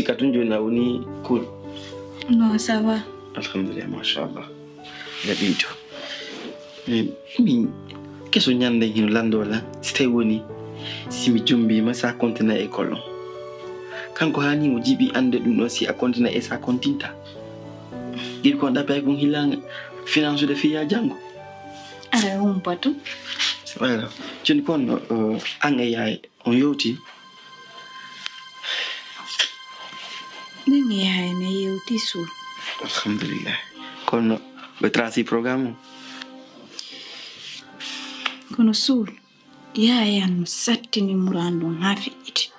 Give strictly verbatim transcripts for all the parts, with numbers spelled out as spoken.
Ka tun jooni a woni cool? Non, ça va. Alhamdulillah, machallah. Nde ɓeydo. Min keso ñande hino lanndo lan, si tawi woni si mi jombiima sa kontina école on. Kanko haani mo jiɓi annde ɗum ɗon si a kontina e sa kontinta. Jiɓi kon ɗaɓɓay kon hilaanga finansude fiya janngo. Ara on batu. Voilà. Jooni kon an e yaay on yewti? Min e yaay ne yewti suul. Alhamdulillah. Kono ɓe trasi programme o? Kono suul, yaay an sattini muran ɗum haa fiɗɗiti.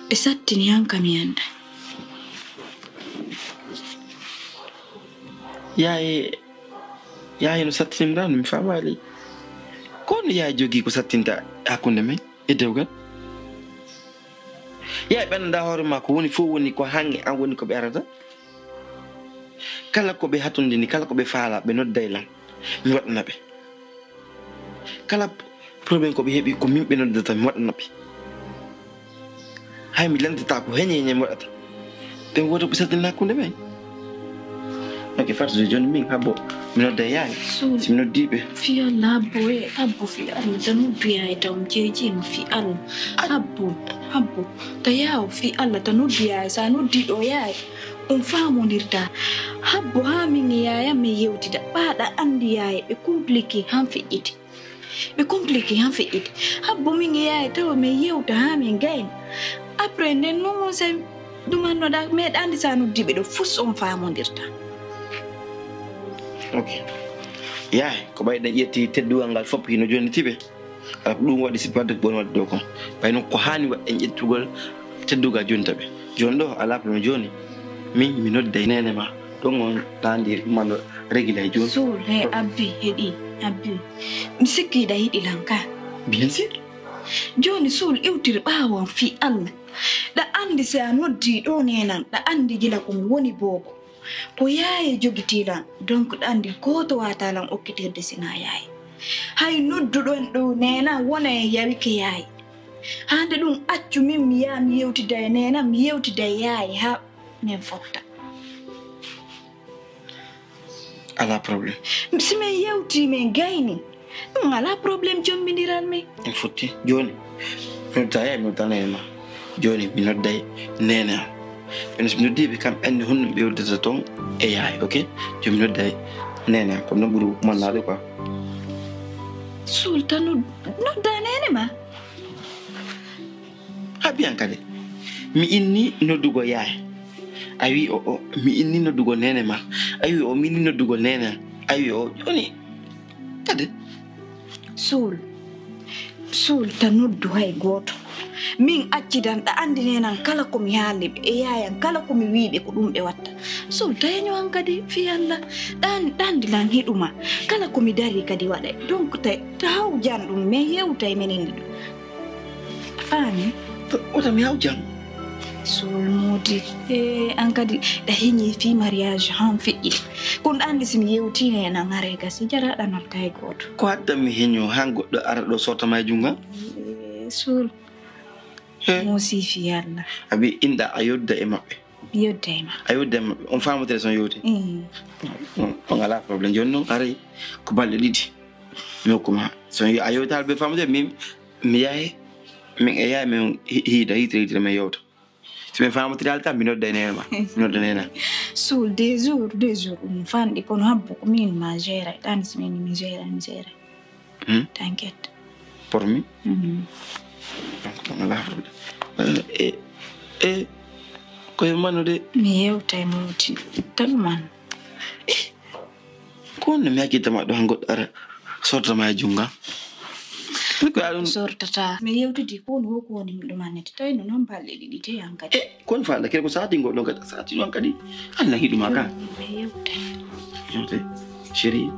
Ɓe sattini han kam yanda. Yaay yaay no sattini muran mi faamaali. Kono yaay jogii ko sattinta hakkunde men e dewgal? Yaay ɓennda hoore ma ko woni fof woni ko hange an woni ko ɓe arata. Kala ko ɓe hatondini kala ko ɓe faala ɓe nodday lan mi waɗana ɓe. Kala problème ko ɓe heɓi ko min ɓe noddata mi waɗana ɓe. Hay mi lantata ko heñe heñe mi waɗata. Ɓe woto ɓe sattina hakkunde men. Ok, Fatou jooni min habbo mi nodda yaay. Si mi noddi ɓe. Fi Allah habbo e habbo fi Allah ta noddu yaay taw mi jeeji mo fi Allah. Habbo habbo ta yaw fi Allah ta noddu yaay sa noddi ɗo yaay. On faamondirta habbo haa min e yaaya min yewtida ɓaaɗa anndi yaaya ɓe compliqué han feƴƴiti. Ɓe compliqué han feƴƴiti habbo min e yaaya tawa min yewta haa min gayna. Après nden non on say ɗumannoɗa meɗa anndi sa noddiɓe ɗo fus on faamondirta. Ok. Yaay ko ɓayɗen ƴetti teddugal ngal fof hino jonnitiɓe. Ala ko ɗum waɗi si wadde ko ɓuri wadde ɗo kon. Ɓay noon ko haani waɗ en ƴettugol teddugal jonta ɓe. Jooni ɗo alaa problème jooni min mi nodday neene ma ɗon on taandi mano régulay jooni. Suul he abbi heɗi abbi mi sikki hiɗa yiɗi lan ka. Bien sûr. Jooni suul iwtir ɓaawo am fii Allah. Ɗa anndi si a noddi ɗo neenan ɗa anndi gila ko mi woni boobo. Ko yaaye jogitii lan donc ɗa anndi gooto waataa lan okkitirde sinaa yaaye. Hay nodduɗon ɗo neena wona en yawike yaaye. Hande ɗum accu min mi yaha mi yewtida e neena mi yewtida e yaaye haa min fotta. Alaa problème. Si min yewtii min gayni ɗum alaa problème jombindiral min. En fotti jooni. Mi nodda yaay mi nodda neene ma jooni mi nodday neene am. Ɓen so mi noddiiɓe kam ɓen ne honno ɓe yoddata toon e yaay ok jooni mi nodday neene am ko noon ɓuri mannaade quoi. Sulta nodda neene ma. Haɓi an kadi mi inni noddugo yaay a wi o o mi inni noddugo neene ma a wi o mi inni noddugo neene am a wi o jooni. Kadi. Suul. Suul ta noddu hay gooto. Min accidan ɗa anndi nenan kala ko mi haali ɓe e yaayan kala ko mi wii ɓe ko ɗum ɓe watta. Suul ta heño an kadi fii Allah ɗa anndi lan hiɗuma kala ko mi dari kadi waɗay donc ta ta hawjan ɗum min yewtay menen ɗiɗo. Faami? Wota mi yaw jam. Suul moodi e an kadi ɗa heñi fii mariage han feƴƴi. Kono ɗa anndi si mi yewtiino e nan haray gasi jaraɗa nodda hay gooto. Ko adda mi heño han goɗɗo ara ɗo sottama e jungal. Suul. Muusi fii Allah. Abi inɗa a yodda e maɓɓe. Mi yodda e ma. A yodda e maɓɓe on faamatere son yewti. On alaa problème jooni noon haray ko balɗe ɗiɗi. Mi hokkuma son a yewtaali ɓe faamatere min. Mi yahay min e yahay min hiida hiitira hiitira min yewta si min faamotiri haali tan mi nodda e neene ma mi nodda neene am. Suul deux jours deux jours ɗum fanɗi kono habbo ko min ma géra ɗan si min mi géra mi géra. T'inquiète. Pour mi. Donc ɗum alaa problème. E e ko e mano de. Mi yewta e mawtin tan mano. Ko honno mi hakkitama ɗo han goɗɗo ara sortama e junga? Ko ya ɗum sortata. Mi yewtidi ko woni wo ko woni mi ɗumannete tawi no noon balɗe ɗiɗi te an kadi. E ko woni faala kadi ko sati ngol ɗo kadi sati noon kadi. An nagi ɗuma ka. Mi yewte. Yewte. Chéri.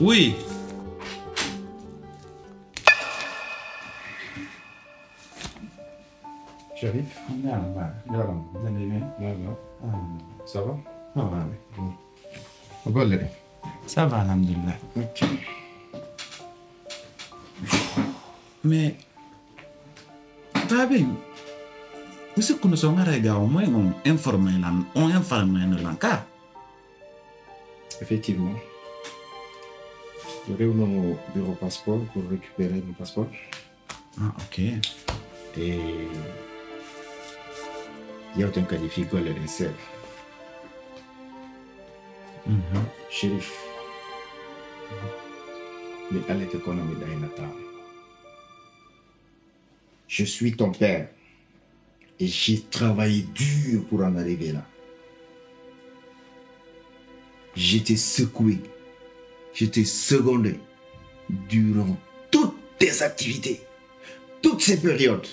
Oui. Sharif, on ñaama mbaɗa. Jaram, jande men. Jaram. Ah, ça va? Ah, mami. Ko golle ɗe? Ça va, alhamdulillah. Ok. Mais, Babin, mi sikkuno so ngaray ga au moins on informé lan, on informé no lan ka. Effectivement. Je revenu au bureau passeport pour récupérer mon passeport. Ah, ok. Et yewten kadi fii golle ɗen seeɗa. Chérif, mi ɗalete kono mi ɗaynataama. Je suis ton père et j'ai travaillé dur pour en arriver là. J'étais secoué, j'étais secondé durant toutes tes activités, toutes ces périodes.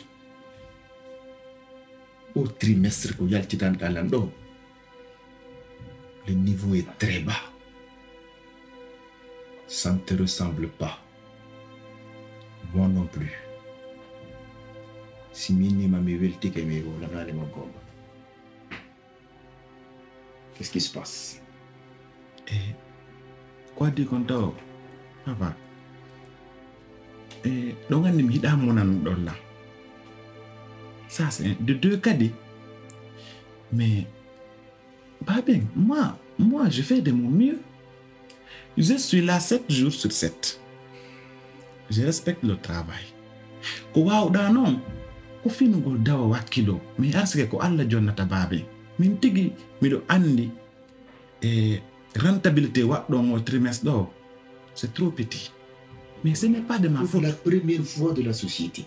Au trimestre ko yaltitanɗaa lan ɗo, le niveau est très bas. Ça ne te ressemble pas. Moi non plus. Si mi innima mi weltike mi wowlanaali ma goonga. Qu'est-ce qui se passe? E ko addi kon taw, papa, e ɗon anndi mi yiɗaa monan ɗon lan. Ça c'est de deux kadi. Mais Babin, moi, moi je fais de mon mieux. Je suis là sept jours sur sept. Je respecte le travail. Ko waawɗaa noon ko finugol dawa wakkilo, mais arsike ko Alla jonnata Babin. Min tigi miɗo anndi e rentabilité waɗɗon o trimestre ɗo, c'est trop petit. Mais ce n'est pas de ma Pour faute. La première fois de la société.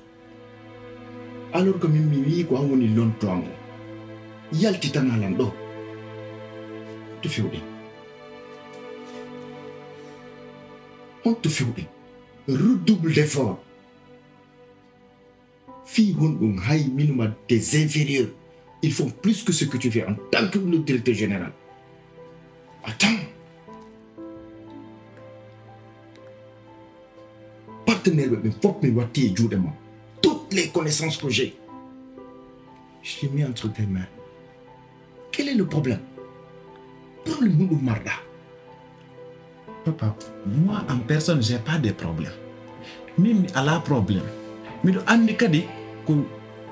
Alors que min mi wii ko an woni lonto am o. Yaltitanaa lan ɗo. To fewɗen. On to fewɗen. Redouble d'effort. Fii honɗum hay minuma des inférieurs. Ils font plus que ce que tu fais en tant que le directeur général. Attends. Partenaire ɓe ɓen fof mi watti e juuɗe ma. Toutes les connaissances que j'ai, je les mets entre tes mains. Quel est le problème? Problème honɗum marɗa? Papa, moi en personne j'ai pas de problème. Min mi alaa problème. Miɗo anndi kadi ko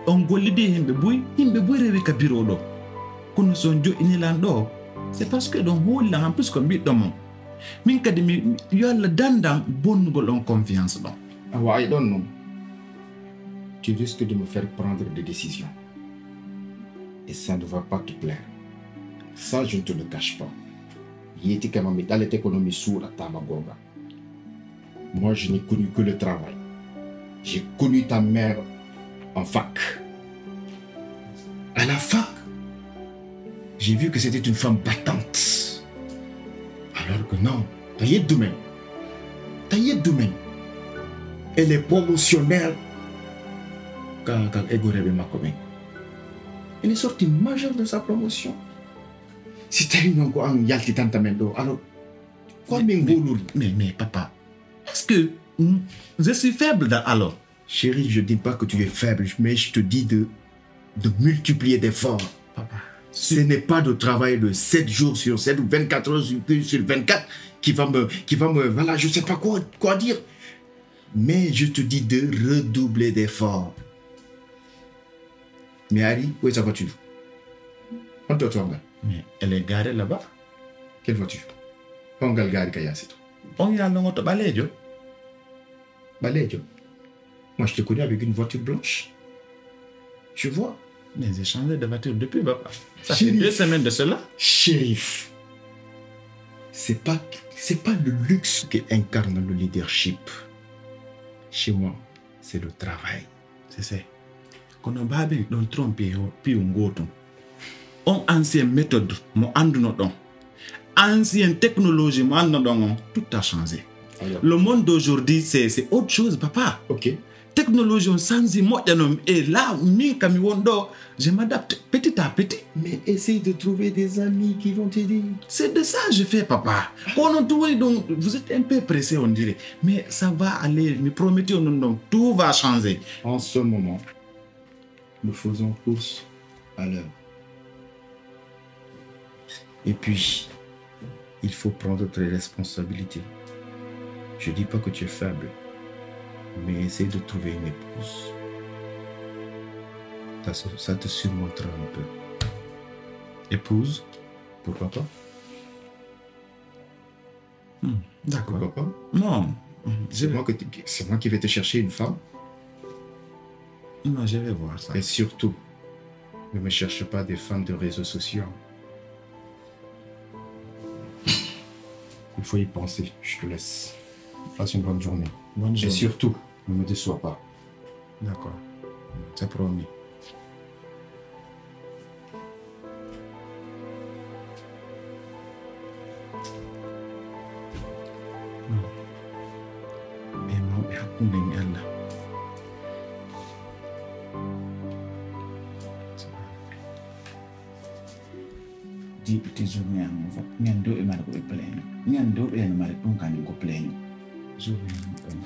on gollidi e yimɓe buy, yimɓe buy rewi ka bureau ɗo. Kono so on joƴƴini lan ɗo, c'est parce que ɗon hooli lan en plus ko ɓiɗɗo mon. Min kadi mi yo Allah dandan bonnugol on confiance ɗon. Awa, I don't know. Tu risques de me faire prendre des décisions. Et ça ne va pas te plaire. Ça, je ne te le cache pas. Yeeti kama mi ɗalete kono mi suuɗataa ma goonga. Moi, je n'ai connu que le travail. J'ai connu ta mère en fac. À la fac, j'ai vu que c'était une femme battante. Alors que non, ta yeddu men. Ta yeddu men. Elle est promotionnaire. Ka, ka égoreɓe makko ɓen. Elle est sortie majeure de sa promotion. Si tawi noon ko an yaltitanta men ɗo, alors ko min goluri? Mais, mais papa, est-ce que mm, je suis faible dans, alors? Chérie, je dis pas que tu es faible, mais je te dis de, de multiplier d'efforts. Papa, Ce n'est pas de travail de sept jours sur sept ou vingt-quatre heures sur, sur vingt-quatre qui va me, qui va me, voilà, je sais pas quoi, quoi dire. Mais je te dis de redoubler d'efforts. Mi ari, où est ta voiture? Honto oto ngal? Mais elle est garée là-bas. Quelle voiture? Hongal gaari ka yaasi to? On yalno oto ɓaleejo. Ɓaleejo? Moi, je t'ai connu avec une voiture blanche. Tu vois? Mais j'ai changé de voiture depuis, papa. Ça fait Chérif. Deux semaines de cela. Chérif, c'est pas, c'est pas le luxe qui incarne le leadership. Chez moi, c'est le travail. C'est ça. Kono Babin ɗon trompé o piw ngotum. On ancien méthode mo annduno ɗon. Ancien technologie mo annduno ɗon on, tout a changé. Alors. Le monde d'aujourd'hui, c'est, c'est autre chose, papa. Ok. Technologie on sanzi moƴƴa non. Et là, min kami won ɗo, je m'adapte petit à petit. Mais essaye de trouver des amis qui vont t'aider. C'est de ça je fais, papa. Kono tout woni ɗum, vous êtes un peu pressé, on dirait. Mais ça va aller, mi prometti on ɗum ɗon, tout va changer. En ce moment, nous faisons course à l'heure. Et puis, Il faut prendre tes responsabilités. Je dis pas que tu es faible, mais essaye de trouver une épouse. Ça, se- ça te surmontera un peu. Épouse, pourquoi pas? Hmm, d'accord. Pourquoi pas? Non, je C'est vais- moi, que tu- c'est moi qui vais te chercher une femme. Non, je vais voir ça. Et surtout, ne me cherche pas des femmes de réseaux sociaux. Il faut y penser. Je te laisse. Passe une bonne journée. Bonne Et journée. Surtout, ne me déçois pas. D'accord. C'est promis. Ɓe mawɓe hakkunde en Allah. Diɓiti journée am o fof. Ñande o ɓe mari ko ɓe pleño. Ñande o ɓe no mari ɗum kañum ko pleño. Journée am o ɗum.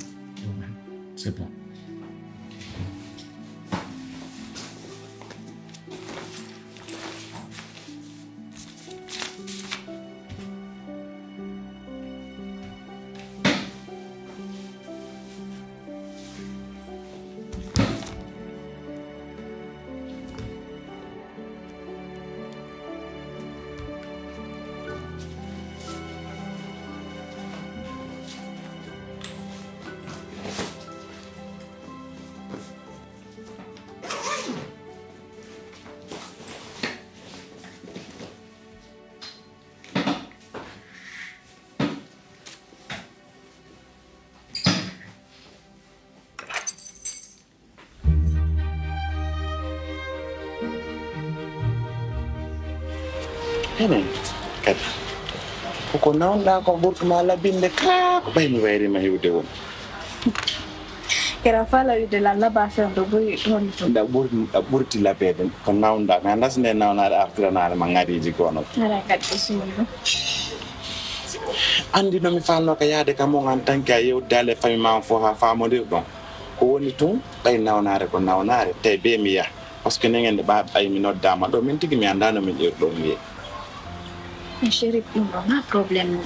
C'est bon. Enen kadi koko nawnoɗaa ko ɓurtuma labinde kaa ko ɓay mi wayrima hewde won. Kera fala wiide la laba fewndo ɓuri honto. Ɗa ɓurti ɗa ɓurti labeede ko nawnoɗaa mi annda so nde nawnaade artiranaade ma ŋariiji gono. Ara kadi ko suudu. Anndi no mi falno ka yaade ka mon en tant que a yewtidale famille ma on fof haa famondir ɗon ko woni tun ɓay nawnaare ko nawnaare tawi be mi yaha. Parce que negen ɗe ɓaaɓe ɓay mi noddaama ɗo min tigi mi anndaa no min ƴeewti ɗo mi yehi. Mais Chérif ɗum ɗo ma problème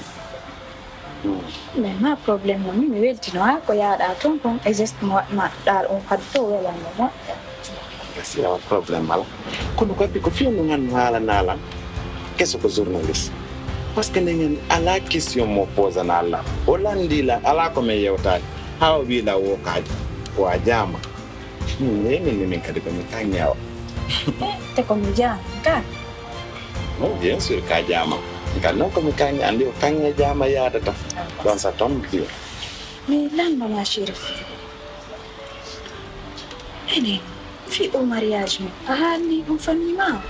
mum. Mais ma problème mum ni mi weltino ha ko yaaɗa toon kon e geste mo waɗma ɗaal on kadi fof welanno moƴƴa. Gasi awa problème ala. Kono kadi ko fewndo nganndo haalanalan keso ko journaliste. Parce que negen alaa question mo posana lan o lanndi lan alaa ko min yewtaade haa o wii lan wo kaaji ko a jaama. Min nde min ni min kadi komi kaŋŋe awa. Te komi jaama ka. Non bien sûr ka jaama. Ngal noon komi kaŋŋe anndi ko kaŋŋe jaama yaadata. Ɗon sa tombe bien. Mais lanno ma Chérif. Ene fi o mariage mo a haalni ɗum famille ma.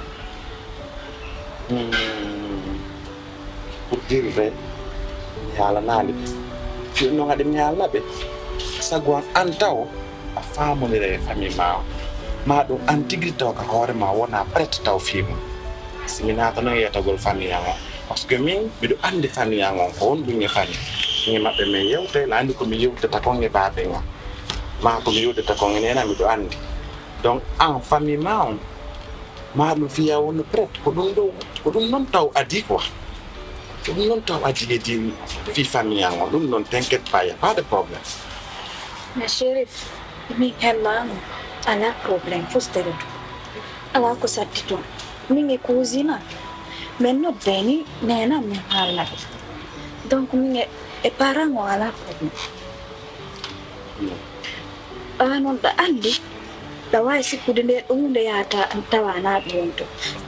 Pour dire vrai mi haalanaali ɓe. Fii noon haɗi mi haalna ɓe sago an an taw a faamonira e famille ma o ma ɗum an tigri taw ka hoore ma wona prête taw fii mum. Si mi naata noon yettagol famille am o parce que min miɗo anndi famille am on ko honɗum e famille. Min maɓɓe min yewta ene anndi ko mi yewtata kon e baaben am ma ko mi yewtata kon e nena miɗo anndi. Donc an famille ma on ma ɗum fiya wonno prête ko ɗum ɗo ko ɗum noon taw adii quoi. Ko ɗum noon taw adii e din fii famille an on ɗum noon t'inquiète pas y a pas de problème. Mais Chérif, min hellaama alaa problème fustere ɗum alaa ko satti toon. Min e cousine am min nodday ni nena am min haalna ɓe. Donc min e e parent o alaa problème. Ɓaa noon ɗa anndi ɗa waawi sikkude nde ɗo huunde yahata tawa na ɗum wonto.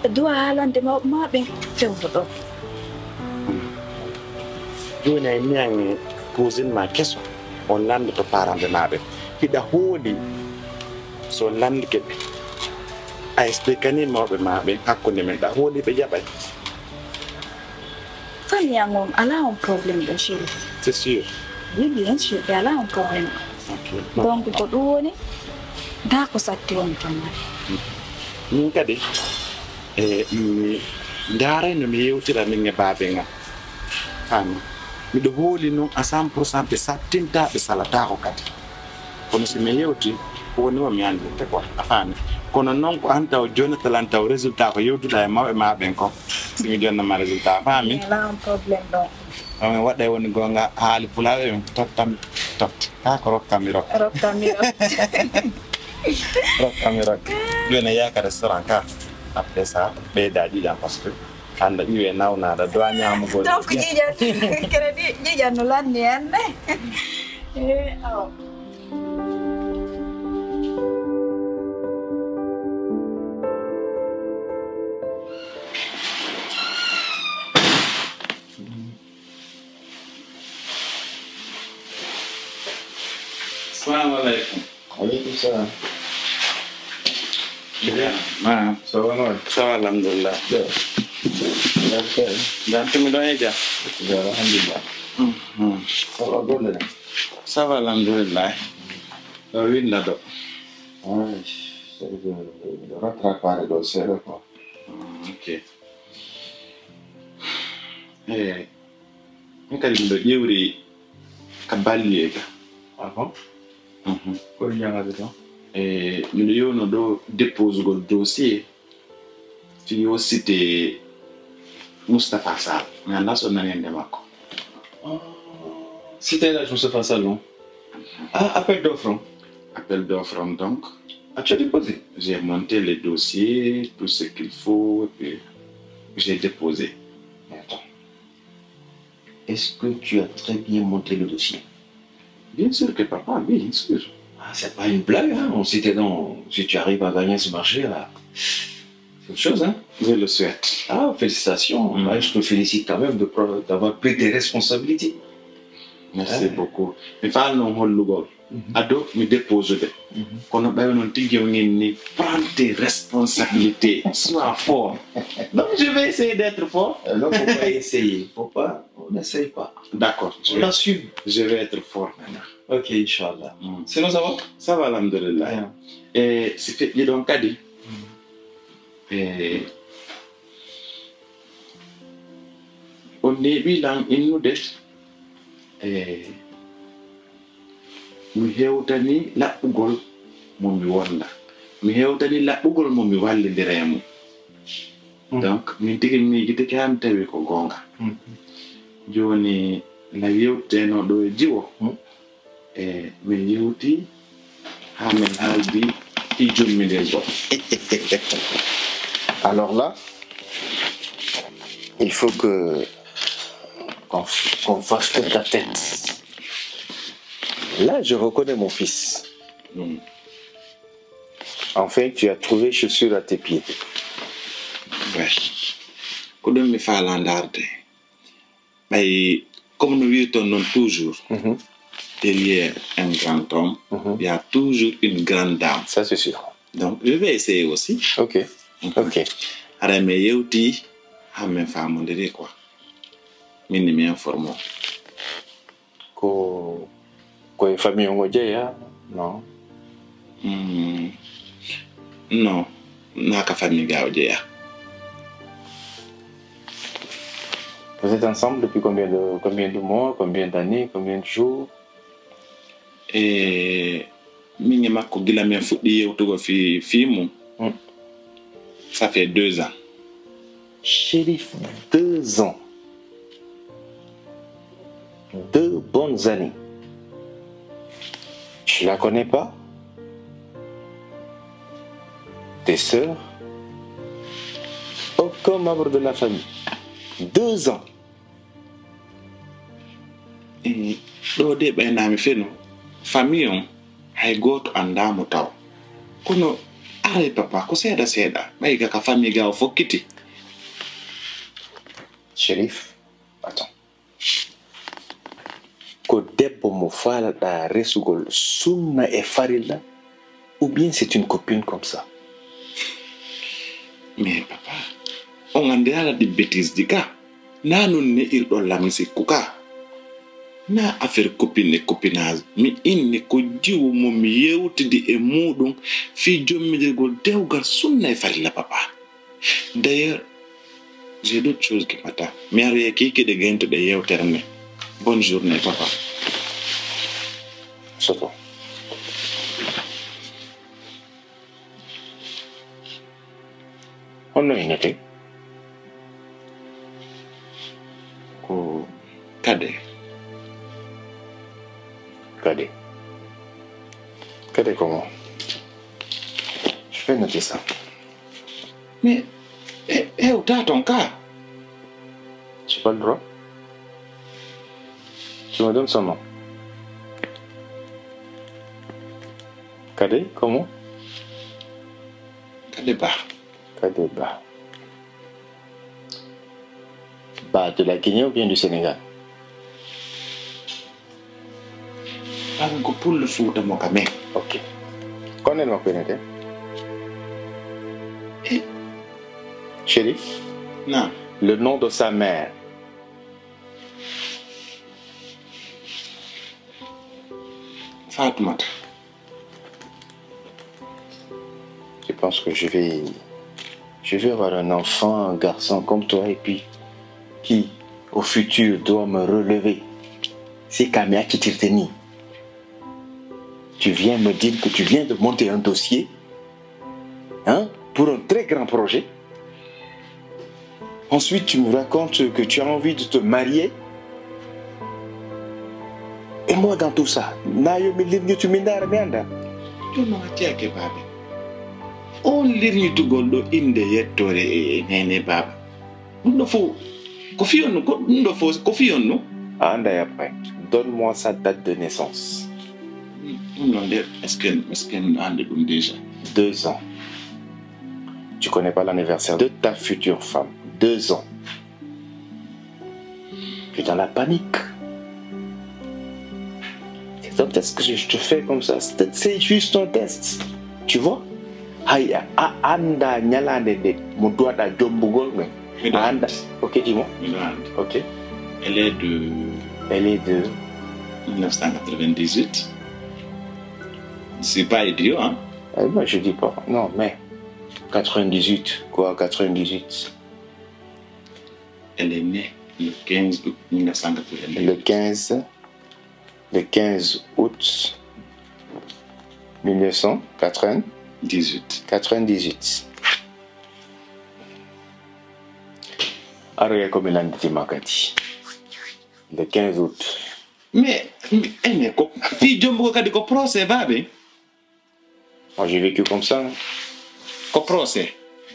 Duwa haalande mawɓe ma ɓen fewndo ɗo. Jooni ay miyan cousine ma keso on lanndoto parande ma ɓen hiɗa hooli so lanndike ɓe a expliquani mawɓe ma ɓen hakkunde men ɗa hooli ɓe jaɓay. Famille an on alaa on problème ɗo Chérif. C'est sûr. Oui bien sûr ɓe alaa on problème. Ok. Donc ko ɗum woni nda ko satti woni ton mari. Min kadi e mi ndaaray no mi yewtira min e baaben am. Faami miɗo hooli noon à cent pour cent ɓe sattinta ɓe salataako kadi. Kono si mi yewti Ko woni o mi anndirte quoi, a faami. Kono noon ko an taw jonnatalan taw résultat ko yewtuɗa e mawɓe ma ɓen kon. Si mi jonnama résultat, a faami? Ala on problème ɗon. On waɗa woni gonga haali pulaaɓe ɓen tottam totti. Ka ko rokkam mi rokka. Rokkam mi rokka. Rokkam mi rokka. Jooni a yaaka restaurant ka. Après ça, ɓeyda ƴiƴam parce que hannde iwe nawnaɗa doit ñaamugol. Donc ƴiƴam crédit ƴiƴam no lanni hannde. Eh, awa. Assalamu alaikum. Alaikum salam. Naam. Ça va, non? Ça va, alhamdulillah. Bien. Bien. Jam tigi mi ɗon e jam. Bien, alhamdulillah. Mhm. Ça va, golle ɗen? Ça va, alhamdulillah. Ɗo winda ɗo. Ay, c'est que rattrapare ɗo seeɗa quoi. Mm, ok. Eh, min kadi miɗo ƴewri ka ballier ka. Ah bon? Mhm. Ko ɗum ñaŋata toon? E, miɗo yewno ɗo déposegol dossier. Fii yo cité Moustapha Sall. Mi anndaa so nani innde makko. Ah, cité El Hadj Moustapha Sall, non? Ah, appel d'offre, non? Appel d'offre, donc. Ah, tu as déposé? J'ai monté les dossiers, tout ce qu'il faut, et puis j'ai déposé. Mais attends. Est-ce que tu as très bien monté le dossier? Bien sûr que papa, oui, bien sûr. Ah, c'est pas une blague, hein. On s'était dans, si tu arrives à gagner ce marché-là, c'est autre chose, hein. Je le souhaite. Ah, félicitations. Mm. Ah, je te félicite quand même de pro-, d'avoir pris tes responsabilités. Merci beaucoup. Mi faalno hollugol. Mhm. Ado mi déposude. Mhm. Kono ɓay noon tigi o ngin ni, prends tes responsabilités, sois fort. Donc je vais essayer d'être fort. Euh, non, faut pas essayer. Faut pas, on n'essaye pas. D'accord. On assume. Je vais être fort maintenant. Ok, Inch'Allah. Mm. Sinon, ça va? Ça va, alhamdulillah. Bien. E si feƴƴi ɗon kadi, mm, e on neeɓi lan innude, e mi hewtani laɓɓugol mo mi wonda. Mi hewtani laɓɓugol mo mi wallindira e mum. Mm. Donc, min tigi mi miijitike haa mi tawi ko goonga. Mm. Jooni, na yewteno ɗo e jiwo. Mm. E min yewti haa min haaldi fii jomminirgol. Alors là, il faut que qu'on qu'on fasse toute la tête. Là, je reconnais mon fils. Mm. Enfin, tu as trouvé chaussure à tes pieds. Ouais. Ko ɗum mi faalaa ndaarde. Ɓay, comme no wiirton noon toujours, mhm, derrière un grand homme, mhm, il y a toujours une grande dame. Ça, c'est sûr. Donc, je vais essayer aussi. Ok. Mhm. Ok. Haray mi yewti, haa min faamondiri quoi. Min ni mi informo. Ko, ko e famille on o jeyaa, non? Hmm. Non, naa ka famille ga o jeyaa. Vous êtes ensemble depuis combien de, combien de mois, combien d'années, combien de jours? E min e makko gila min fuɗɗi yewtugol fii, fii mum. Hmm. Ça fait deux ans. Chérif, deux ans. Deux bonnes années. Tu la connais pas? Tes sœurs? Aucun membre de la famille. Deux ans. E, ɗo de ɓay na mi feno. Famille on, hay gooto anndaa mo taw. Kono aray papa, ko seeɗa seeɗa. Ɓay ga ka famille ga o fokkiti. Chérif, attends. Ko debbo mo faalaɗaa resugol sunna e farilla, ou bien c'est une copine comme ça? Mais papa, on anndiraala ɗi bêtise ɗi ka. Naa non ne'irɗon lammi sikku ka. Naa affaire copine e copinage. Mi inni ko jiwo mo mi yewtidi e muuɗum fii jommidirgol dewgal sunna e farilla papa. D'ailleurs, j'ai d'autres choses qui m'attendent. Mi aroyay kiikiiɗe gaynuɗe yewtere nde. Bonne journée, papa. Soto. Honno innete? Ko Kade. Kade. Kade comment? Je vais noter ça. Mais, eh, eh, t'as ton cas. J'ai pas le droit. Tu me donnes son nom. Kade, comment? Kade Ba. Kade Ba. Ba de la Guinée ou bien du Sénégal? An ko pullo Fuuta mo ka men. Ok. Konnen makko innete? Eh. Chérif? Naam. Le nom de sa mère? Fatoumata. Je pense que je vais, je vais avoir un enfant, un garçon comme toi, et puis qui, au futur, doit me relever. C'est comme ça que tu te tenais. Tu viens me dire que tu viens de monter un dossier, hein, pour un très grand projet. Ensuite, tu me racontes que tu as envie de te marier. Et moi, dans tout ça, na yo mi lirñitu mi ndaara mi annda. Jooni noon a jeyaake baabe. On lirñitugol ɗo innde yettoore e, e neene baaba. Ɗum ɗo fof ko fiyon ɗum, ko ɗum ɗo fof ko fiyon ɗum. A annda après. Donne-moi sa date de naissance. Ɗum noon de, est-ce que, est-ce que mi annda ɗum déjà? Deux ans. Tu connais pas l'anniversaire de ta future femme. Deux ans. Tu es dans la panique. C'est un test que je te fais comme ça. C'est, c'est juste un test. Tu vois? Hay a, a annda ñalaande nde mo duwaɗa jombugol men. Miɗo A annda. Anndi. Ok, dis-moi. Miɗo anndi. Ok. Elle est de Elle est de mille neuf cent quatre-vingt-dix-huit. C'est pas idiot, hein? Ah, moi, je dis pas. Non, mais quatre-vingt-dix-huit, quoi, quatre-vingt-dix-huit? Elle est née le quinze août mille neuf cent quatre-vingt-dix-huit. Le quinze, le quinze août mille neuf cent quatre-vingt-dix-huit. Quatre-vingt-dix-huit. Aroya ko mi lannditiima kadi. Le quinze août. Mais, mais, eh, mais ko fii jombo ko kadi ko procès baabe. Moi, j'ai vécu comme ça. Ko procès.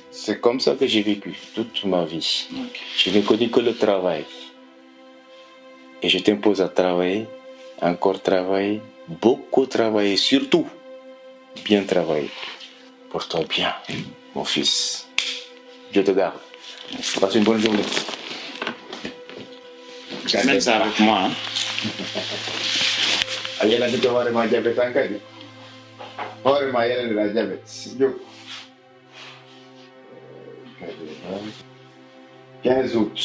C'est comme ça que j'ai vécu toute ma vie. Ok. Je n'ai connu que le travail. Et je t'impose à travailler, encore travailler, beaucoup travailler, surtout bien travailler. Porte-toi bien, mon fils. Dieu te garde. Passe une bonne journée. Même ça avec moi, hein. A yelanito hoore ma jabe tan kadi. Hoore ma yelanira jabe. Jokku. Quinze août.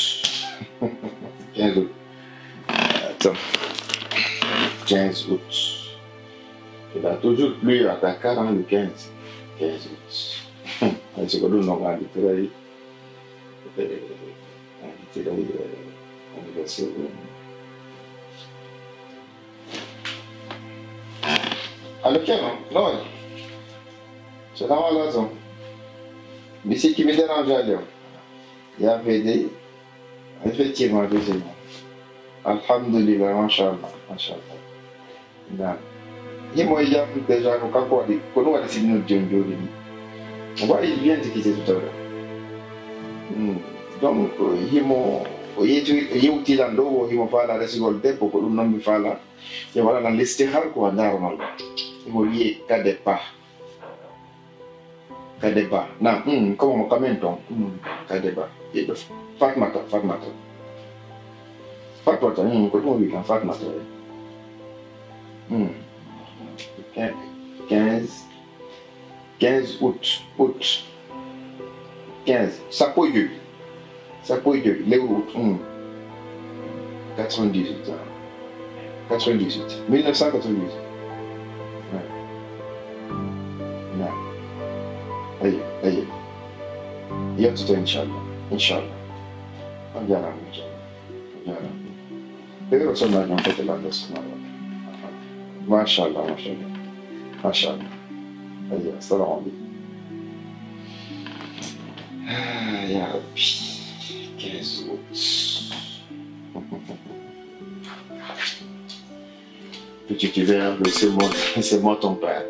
Quinze août. Attends. Quinze août. Il a toujours plu à Dakar, hein, le quinze. Quinze août. Hay siko ɗum noon annditiray, eh, annditiray, eh, anniversaire ɗum. Allo, Ceerno, no waɗi? Salamu aleykum. Mi sikki mi dérange ali o. Yaafe dey. Effectivement, effectivement. Alhamdulillah, machallah, machallah. Naam. Himo e jam déjà ko kanko waɗi, ko ɗum waɗi sinno joni joni ni. On va y bien discuter tout à l'heure. Hmm. Donc, himo, o yeetu-, o yewtilan ɗo, o himo faala resugol debbo, ko ɗum noon mi faala. Yo waɗanan listihar ko a ndaaro non. Himo wiyee Kade Ba. Kade Ba. Naam, mm, ko mo kamen ton. Mm, Kade Ba. Ɓiɗɗo Fatmata, Fatmata. Fatmata, mm, ko ɗum o wi tan, Fatmata. Mm. Quinze, quinze août, août. Quinze, sappo e jowi. Sappo e jowi, lewru août, mm. Quatre-vingt-dix-huit, ah. Quatre-vingt-dix-huit, mille neuf cent quatre-vingt-dix-huit. Ouais. Ouais. Ayo, ayo. Yettoto, inchallah. Inchallah. On jaaraama, inchallah. Ɓe wiyata sohlaaji am fof ko lanndo sohlaaji am. Machallah, machallah. Machallah. Aywa, assalamu aleykum. Ya Rabbi, quinze août. Petit Hubert, c'est moi, c'est moi ton père.